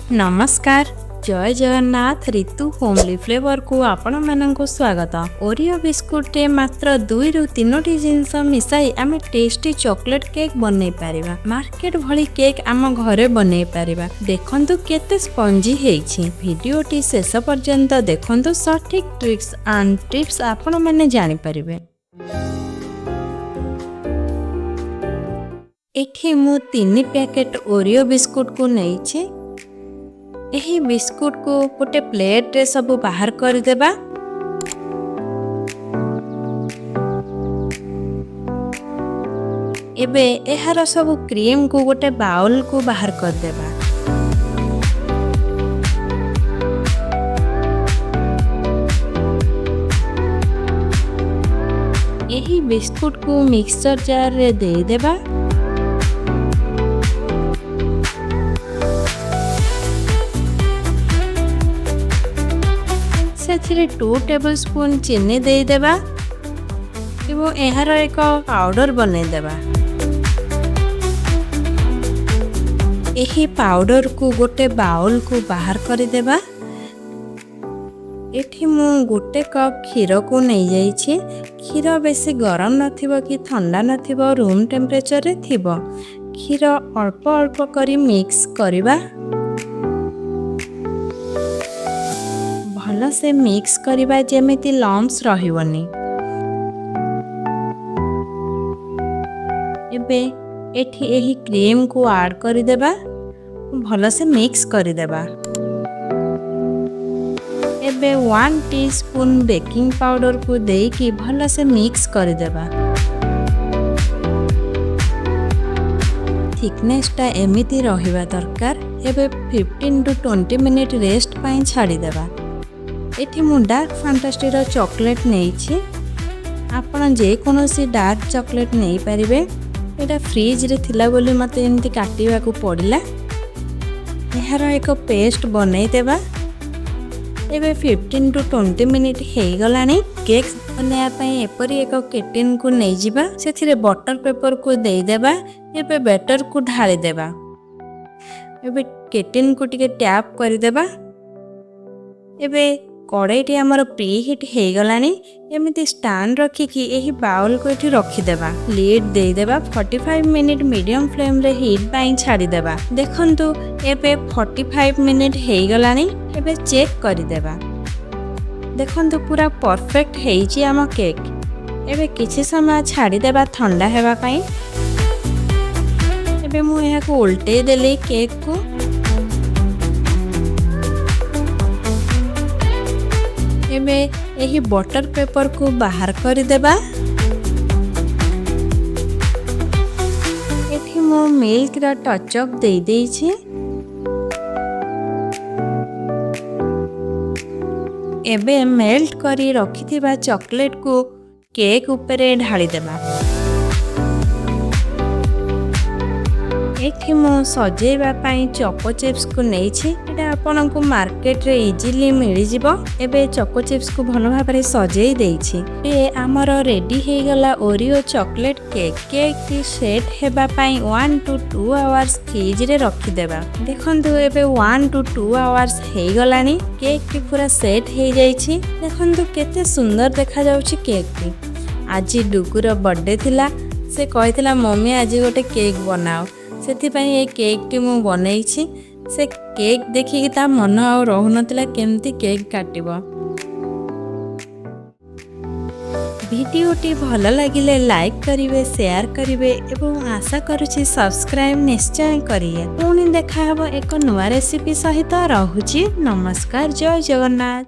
ନମସ୍କାର, ଜୟ ଜଗନ୍ନାଥ। ରିତୁ ହୋମଲି ଫ୍ଲେଭରକୁ ଆପଣମାନଙ୍କୁ ସ୍ୱାଗତ। ଓରିଓ ବିସ୍କୁଟରେ ମାତ୍ର ଦୁଇରୁ ତିନୋଟି ଜିନିଷ ମିଶାଇ ଆମେ ଟେଷ୍ଟି ଚକୋଲେଟ୍ କେକ୍ ବନେଇ ପାରିବା। ମାର୍କେଟ ଭଳି କେକ୍ ଆମ ଘରେ ବନେଇ ପାରିବା। ଦେଖନ୍ତୁ କେତେ ସ୍ପଞ୍ଜି ହେଇଛି। ଭିଡ଼ିଓଟି ଶେଷ ପର୍ଯ୍ୟନ୍ତ ଦେଖନ୍ତୁ, ସଠିକ୍ ଟ୍ରିକ୍ସ ଆଣ୍ଡ ଟିପ୍ସ ଆପଣମାନେ ଜାଣିପାରିବେ। ଏଠି ମୁଁ 3 ପ୍ୟାକେଟ୍ ଓରିଓ ବିସ୍କୁଟକୁ ନେଇଛି। ଏହି ବିସ୍କୁଟକୁ ଗୋଟେ ପ୍ଲେଟରେ ସବୁ ବାହାର କରିଦେବା। ଏବେ ଏହାର ସବୁ କ୍ରିମକୁ ଗୋଟେ ବାଉଲକୁ ବାହାର କରିଦେବା। ଏହି ବିସ୍କୁଟକୁ ମିକ୍ସଚର ଜାରରେ ଦେଇଦେବା। ସେଥିରେ 2 ଟେବୁଲ ସ୍ପୁନ୍ ଚିନି ଦେଇଦେବା ଏବଂ ଏହାର ଏକ ପାଉଡର ବନେଇଦେବା। ଏହି ପାଉଡରକୁ ଗୋଟେ ବାଉଲକୁ ବାହାର କରିଦେବା। ଏଠି ମୁଁ 1 କପ୍ କ୍ଷୀରକୁ ନେଇଯାଇଛି। କ୍ଷୀର ବେଶୀ ଗରମ ନଥିବ କି ଥଣ୍ଡା ନଥିବ, ରୁମ୍ ଟେମ୍ପରେଚରରେ ଥିବ। କ୍ଷୀର ଅଳ୍ପ ଅଳ୍ପ କରି ମିକ୍ସ କରିବା। ଭଲସେ ମିକ୍ସ କରିବା, ଯେମିତି ଲମ୍ପସ୍ ରହିବନି। ଏବେ ଏଠି ଏହି କ୍ରିମକୁ ଆଡ଼୍ କରିଦେବା, ଭଲସେ ମିକ୍ସ କରିଦେବା। ଏବେ 1 ଟି ସ୍ପୁନ୍ ବେକିଂ ପାଉଡରକୁ ଦେଇକି ଭଲସେ ମିକ୍ସ କରିଦେବା। ଥିକନେସଟା ଏମିତି ରହିବା ଦରକାର। ଏବେ 15 ଟୁ 20 ମିନିଟ୍ ରେଷ୍ଟ ପାଇଁ ଛାଡ଼ିଦେବା। ଏଠି ମୁଁ ଡାର୍କ ଫାଣ୍ଟାସିର ଚକୋଲେଟ୍ ନେଇଛି। ଆପଣ ଯେକୌଣସି ଡାର୍କ ଚକୋଲେଟ୍ ନେଇପାରିବେ। ଏଇଟା ଫ୍ରିଜରେ ଥିଲା ବୋଲି ମୋତେ ଏମିତି କାଟିବାକୁ ପଡ଼ିଲା। ଏହାର ଏକ ପେଷ୍ଟ ବନେଇଦେବା। ଏବେ 15 ଟୁ 20 ମିନିଟ୍ ହେଇଗଲାଣି। କେକ୍ ବନେଇବା ପାଇଁ ଏପରି ଏକ କେଟିନ୍କୁ ନେଇଯିବା, ସେଥିରେ ବଟର ପେପରକୁ ଦେଇଦେବା। ଏବେ ବ୍ୟାଟରକୁ ଢାଳିଦେବା। ଏବେ କେଟିନ୍କୁ ଟିକେ ଟ୍ୟାପ୍ କରିଦେବା। ଏବେ କଡ଼େଇଟି ଆମର ପ୍ରି ହିଟ୍ ହେଇଗଲାଣି। ଏମିତି ଷ୍ଟାଣ୍ଡ ରଖିକି ଏହି ବାଉଲକୁ ଏଠି ରଖିଦେବା। ଲିଡ୍ ଦେଇଦେବା। 45 ମିନିଟ୍ ମିଡ଼ିୟମ୍ ଫ୍ଲେମ୍ରେ ହିଟ୍ ପାଇଁ ଛାଡ଼ିଦେବା। ଦେଖନ୍ତୁ, ଏବେ 45 ମିନିଟ୍ ହେଇଗଲାଣି। ଏବେ ଚେକ୍ କରିଦେବା। ଦେଖନ୍ତୁ, ପୁରା ପରଫେକ୍ଟ ହେଇଛି ଆମ କେକ୍। ଏବେ କିଛି ସମୟ ଛାଡ଼ିଦେବା ଥଣ୍ଡା ହେବା ପାଇଁ। ଏବେ ମୁଁ ଏହାକୁ ଓଲଟେଇ ଦେଲି କେକ୍କୁ। ଏବେ ଏହି ବଟର ପେପରକୁ ବାହାର କରିଦେବା। ଏଠି ମୁଁ ମିଲ୍କର ଟଚ୍ ଅପ୍ ଦେଇଦେଇଛି। ଏବେ ମେଲ୍ଟ କରି ରଖିଥିବା ଚକୋଲେଟକୁ କେକ୍ ଉପରେ ଢାଳିଦେବା। ଏଠି ମୁଁ ସଜେଇବା ପାଇଁ ଚକୋ ଚିପ୍ସକୁ ନେଇଛି। ଏଇଟା ଆପଣଙ୍କୁ ମାର୍କେଟରେ ଇଜିଲି ମିଳିଯିବ। ଏବେ ଚକୋ ଚିପ୍ସକୁ ଭଲ ଭାବରେ ସଜେଇ ଦେଇଛି। ଏବେ ଆମର ରେଡି ହେଇଗଲା ଓରିଓ ଚକୋଲେଟ୍ କେକ୍। କେକ୍ଟି ସେଟ୍ ହେବା ପାଇଁ 1 ଟୁ 2 ଆୱାର୍ସ ଫ୍ରିଜରେ ରଖିଦେବା। ଦେଖନ୍ତୁ, ଏବେ 1 ଟୁ 2 ଆୱାର୍ସ ହେଇଗଲାଣି। କେକ୍ଟି ପୁରା ସେଟ୍ ହେଇଯାଇଛି। ଦେଖନ୍ତୁ, କେତେ ସୁନ୍ଦର ଦେଖାଯାଉଛି କେକ୍ଟି। ଆଜି ଡୁଗୁର ବର୍ଥଡେ ଥିଲା। ସେ କହିଥିଲା, "ମମ୍ମି, ଆଜି ଗୋଟେ କେକ୍ ବନାଅ।" ସେଥିପାଇଁ ଏ କେକ୍ଟି ମୁଁ ବନେଇଛି। ସେ କେକ୍ ଦେଖିକି ତା ମନ ଆଉ ରହୁନଥିଲା, କେମିତି କେକ୍ କାଟିବ। ଭିଡ଼ିଓଟି ଭଲ ଲାଗିଲେ ଲାଇକ୍ କରିବେ, ସେୟାର କରିବେ ଏବଂ ଆଶା କରୁଛି ସବସ୍କ୍ରାଇବ୍ ନିଶ୍ଚୟ କରିବେ। ପୁଣି ଦେଖାହେବ ଏକ ନୂଆ ରେସିପି ସହିତ। ରହୁଛି, ନମସ୍କାର, ଜୟ ଜଗନ୍ନାଥ।